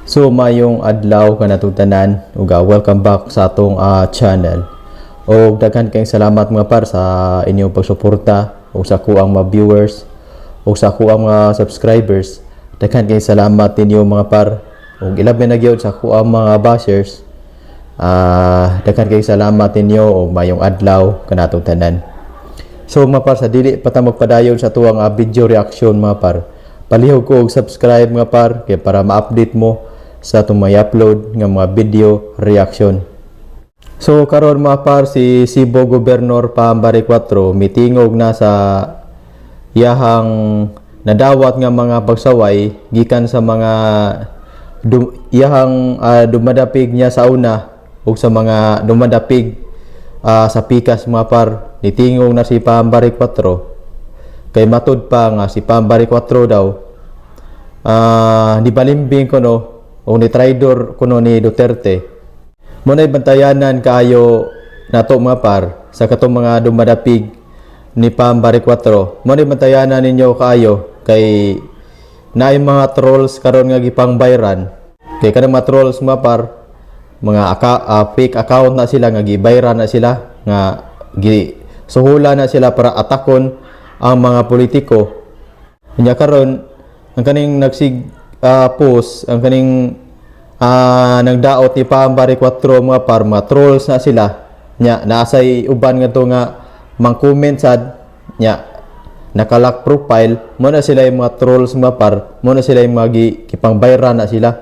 So mayong adlaw kanatong tanan ug welcome back sa atong channel. Og daghan kayong salamat, mga par, sa inyong pagsuporta ug sa akuang mga viewers ug sa akuang mga subscribers. Daghan kayong salamat ninyo, mga par. Ug ilabi na gyud sa akuang mga bashers. Daghan kayong salamat ninyo ug mayong adlaw kanatong tanan. So mga par, sa dili pa ta magpadayon sa tuwang video reaction, mga par, palihog ko og subscribe, mga par, kay para ma-update mo sa atong mga upload nga mga video reaction. So karon, mga par, si Cebu Governor Pam Baricuatro mitingog na sa iyahang nadawat nga mga pagsaway gikan sa mga iyahang dumadapig niya sa una ug sa mga dumadapig sa pikas, mga par. Nitingog na si Pam Baricuatro kay matud pa nga si Pam Baricuatro daw ni balimbing kuno o ni traidor kuno ni Duterte. Mo na bantayanan kaayo nato, mga par, sa katong mga dumadapig ni Pam Baricuatro. Mo na bantayanan ninyo kaayo kay naay mga trolls karon nga gipang bayran. Kay kanang mga trolls, mga par, mga fake account na sila nga gibayran na sila, nga gi suhula na sila para atakon ang mga politiko. Nya karon, ang kaning nagsig post, ang kaning nagdaot ni Pam Baricuatro, mga par, mga trolls na sila. Nya naasay uban nga to nga mang-comment sad nya naka-lock profile. Mo na sila yung mga trolls, mga par. Mo na sila yung mga gipangbayran na sila.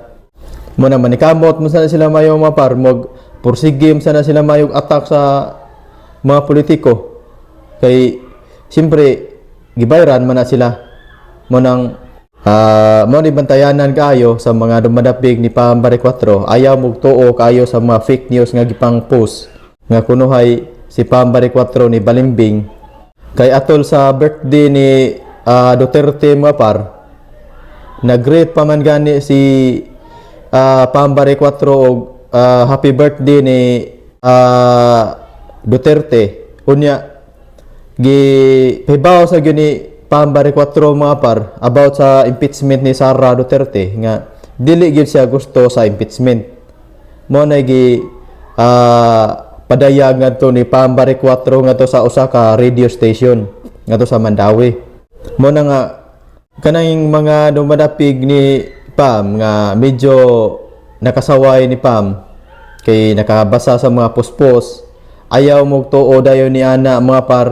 Mo na manikamot mo sana sila mayo, mga par, mag pursige mo sana sila mayog attack sa mga politiko kay siyempre gibayran man na sila. Mo nang mo ni bantayanan kaayo sa mga dumadapig ni Pam Baricuatro. Ayaw mugtuo kaayo sa mga fake news nga gipang post nga kunuhay si Pam Baricuatro ni balimbing. Kay atol sa birthday ni Duterte, mga par, nag-greet pa man gani si Pam Baricuatro og happy birthday ni Duterte. Unya gi pahibaw sa gyud ni Pam Baricuatro, mga par, about sa impeachment ni Sara Duterte, nga dili gyud siya gusto sa impeachment. Mo na gi padayag ngadto ni Pam Baricuatro ngadto sa usa ka radio station ngadto sa Mandaue. Mo na nga kanang mga dumadapig ni Pam nga medyo nakasaway ni Pam kay nakabasa sa mga pospos, ayaw mo tuo dayon ni ana, mga par,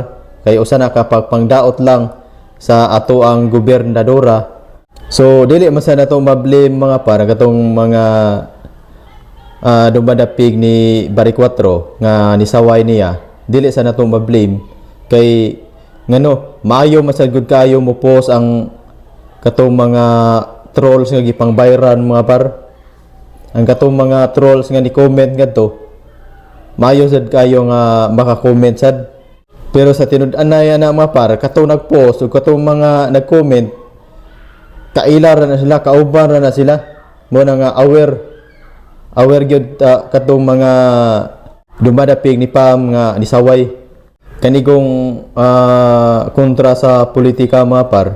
kay usa na kapag pangdaot lang sa ato ang gobernadora. So dili man sa nato ma-blame, mga par, katong mga dumadapig ni Baricuatro nga nisaway niya. Dili sa nato ma-blame kay ngano maayo man sad gud kayo mo post ang katong mga trolls nga gipang bayran, mga par. Ang katong mga trolls nga ni comment ngadto, maayo sad kayo nga maka-comment sad, pero sa tinud-anay ana, mga par, katong nag-post ug katong mga nag-comment, kaila ra na sila, kauban ra na sila. Mo na nga aware aware gyud katong mga dumadapig ni Pam nga nisaway kanigong kontra sa politika, mga par.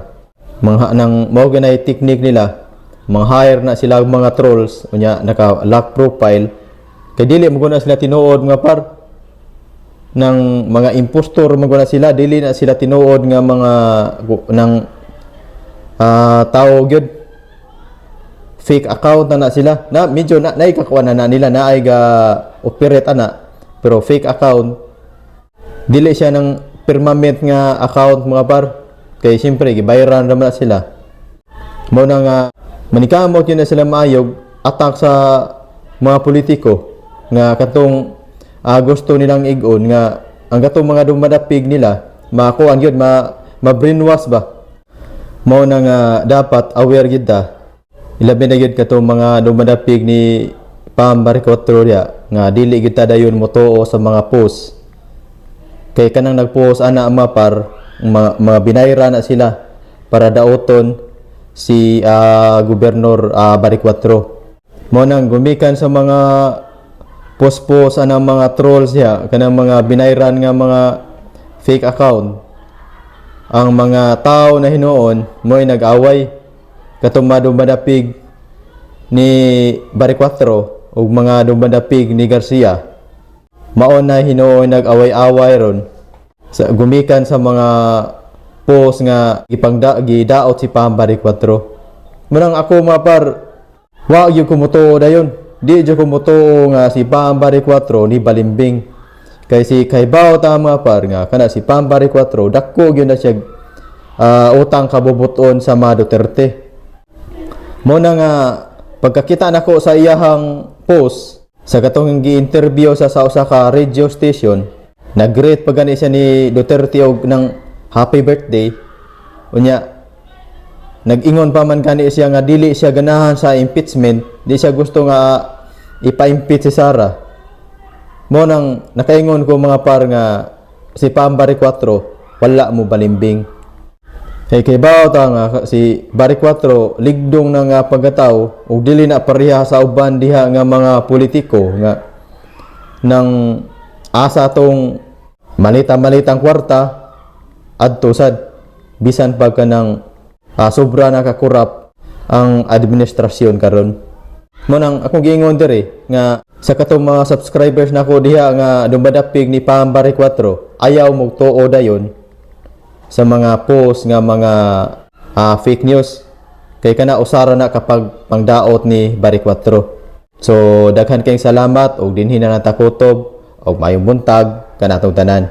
Mga nang mao ganay technique nila, mga hire na sila og mga trolls, unya naka lock profile kay dili mo na sila tinuod, mga par, ng mga impostor mo na sila. Dili na sila tinuod nga mga ng tao gyud, fake account na na sila na medyo na naikakuha na, na nila na ay ga operate ana, pero fake account, dili siya ng permanent nga account, mga par, kay siyempre gibayaran naman na sila. Mo na nga manikamot yun na sila maayog attack sa mga politiko nga katong gusto nilang igon nga ang katong mga dumadapig nila makuan gyud, ma ma-brainwash ba. Mao na nga dapat aware gyud ta, ilabi na gyud katong mga dumadapig ni Pam Baricuatro diya, nga dili gyud ta dayon motuo sa mga post kay kanang nagpost ana, mga par, mga binayra na sila para daoton si Gobernador Baricuatro. Mo nang gumikan sa mga post-post ana, mga trolls diha, kanang mga binayran nga mga fake account, ang mga tao na hinuon mo'y nag-away katong madumadapig. ni Baricuatro ug mga dumadapig ni Garcia mao na hinuon nag-away-away ron sa gumikan sa mga post nga gipangda gidaot si Pam Baricuatro. Mao nang ako, mga par, wa gyud ko motuo dayon. Di jud ko motuo nga si Pam Baricuatro ni balimbing. Kay si kaybaw ta, mga par, nga kana si Pam Baricuatro dako gyud na siya utang kabubuton sa mga Duterte. Mao na nga pagkakita nako sa iyahang post sa katong gi-interview sa usa ka radio station, nag-greet pa gani siya ni Duterte og ng happy birthday. Unya nag-ingon pa man gani siya nga dili siya ganahan sa impeachment, di siya gusto nga ipa-impeach si Sara. Mao nang nakaingon ko, mga par, nga si Pam Baricuatro wala mo balimbing. Kay kaybaw ta nga si Baricuatro ligdong na nga pagkatao ug dili na pareha sa uban diha nga mga politiko nga nang asa tong malita-malitang kwarta adto sad bisan pa kanang sobra na kakurap ang administrasyon karon. Mao nang akong giingon diri nga sa katong mga subscribers nako diha nga dumadapig ni Pam Baricuatro, ayaw mo tuo dayon sa mga post nga mga fake news kay kana usara na kapag pangdaot ni Baricuatro. So daghan kayong salamat og dinhi na natakutob og maayong buntag kanatong tanan.